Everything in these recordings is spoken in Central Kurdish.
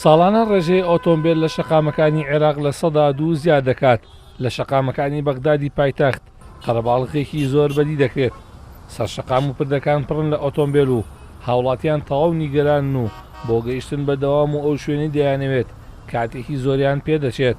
ساڵانە ڕێژەی ئۆتۆمبێل لە شەقامەکانی عێراق 2% زیاد دەکات، لە شەقامەکانی بەغدادی پایتەخت قەرەباڵغێکی زۆر بەدی دەکرێت، سەر شەقام و پردەکان پڕن لە ئۆتۆمبێل و هاوڵاتیان تەواو نیگەرانن و بۆ گەیشتن بە دەوام و ئەو شوێنەی دەیانەوێت کاتێکی زۆریان پێدەچێت.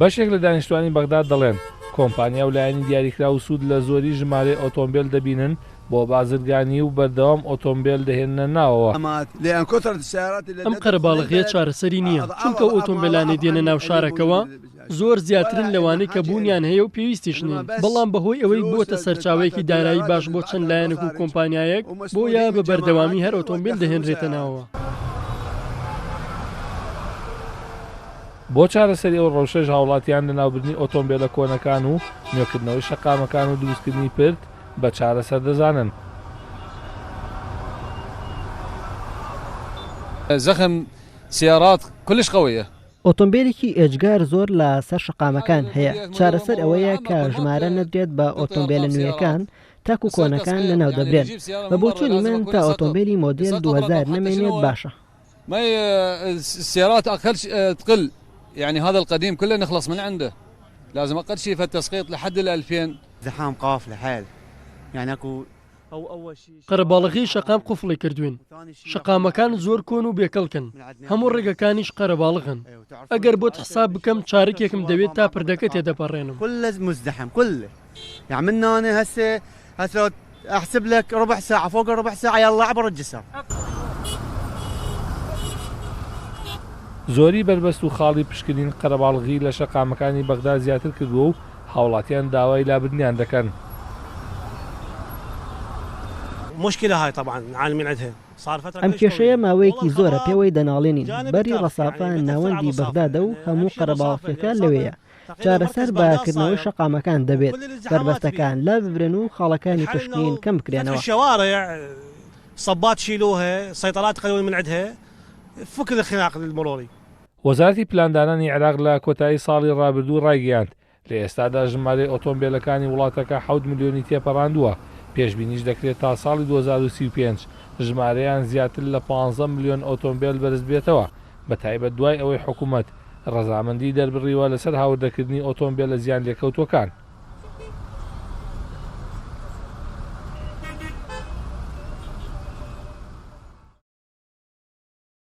بەشێک لە دانیشتوانی بەغداد دەڵێن، کۆمپانیا و لایەنی دیاریکراو سوود لە زۆری ژمارەی ئۆتۆمبێل دەبینن بۆ بازرگانی و بەردەوام ئۆتۆمبێل دەهێننە ناوەوە. ئەم قەرەباڵغییە چارەسەری نییە، چونکە ئەو ئۆتۆمبێلانەی دێنە ناو شارەکەوە زۆر زیاترن لەوانەی کە بوونیان هەیە و پێویستیش نین، بەڵام بەهۆی ئەوەی بووەتە سەرچاوەیەکی دارایی باش بۆ چەند لایەنێک و کۆمپانیایەک، بۆیە بە بەردەوامی هەر ئۆتۆمبێل دەهێنرێتە ناوەوە. بۆ چارەسەری ئەو ڕەوشەش هاوڵاتیان لەناوبردنی ئۆتۆمبێلە کۆنەکان و نوێکردنەوەی شەقامەکان و دروستکردنی پرد بە چارەسەر دەزانن. زخم سیارات کلش قویە. ئۆتۆمبێلێکی ئێجگار زۆر لە سەر شەقامەکان هەیە، چارەسەر ئەوەیە کە ژمارە نەدرێت بە ئۆتۆمبێلە نوێیەکان تاکو کۆنەکان لەناو دەبرێن، بە بۆچوونی من تا ئۆتۆمبێلی مۆدێل 2000 نەمێنێت باشە. ما السيارات اقل تقل يعني هذا القديم كله نخلص من عنده لازم اقل شيء في التسقيط لحد ال 2000 زحام قافله حيل يعني اكو قەرەباڵغی شەقام قوفڵی کردووین، شەقامەکان زۆر کۆن و بێکەڵکن، هەموو ڕێگەکانیش قەرەباڵغن، ئەگەر بۆت حساب بکەم چارەکێکم دەوێت تا پردەکە تێدەپەڕێنم. يعني من هنا هسه هسه لو احسب لك ربع ساعه فوق الربع ساعه يلا اعبر الجسر. زۆری بەربەست و خاڵی پشکنین قەرەباڵغی لە شەقامەکانی بەغدا زیاتر کردووە و هاوڵاتیان داوای لابردنیان دەکەن. مشكلة هاي طبعا نعاني من عندها ئەم کێشەیە ماوەیەکی زۆرە پێوەی دەناڵێنین، بەری ڕەسافە ناوەندی بەغدادە و هەموو قەرەباڵخیەکە لەوێیە، چارەسەر بە کردنەوەی شەقامەکان دەبێت، بەربەستەکان لاببرێن و خاڵەکانی پشکنین کەم بکرێنەوە. وەزارەتی پلاندانانی عێراق لە کۆتایی ساڵی ڕابردوو ڕایگەیاند، لە ئێستادا ژمارەی ئۆتۆمبێلەکانی وڵاتەکە حەوت ملیۆنی تێپەڕاندووە، پێشبینیش دەکرێت تا ساڵی 2035 ژمارەیان زیاتر لە 15 ملیۆن ئۆتۆمبێل بەرزببێتەوە، بەتایبەت دوای ئەوەی حکومەت ڕەزامەندی دەربڕیوە لەسەر هاوردەکردنی ئۆتۆمبێلە زیانلێکەوتووەکان.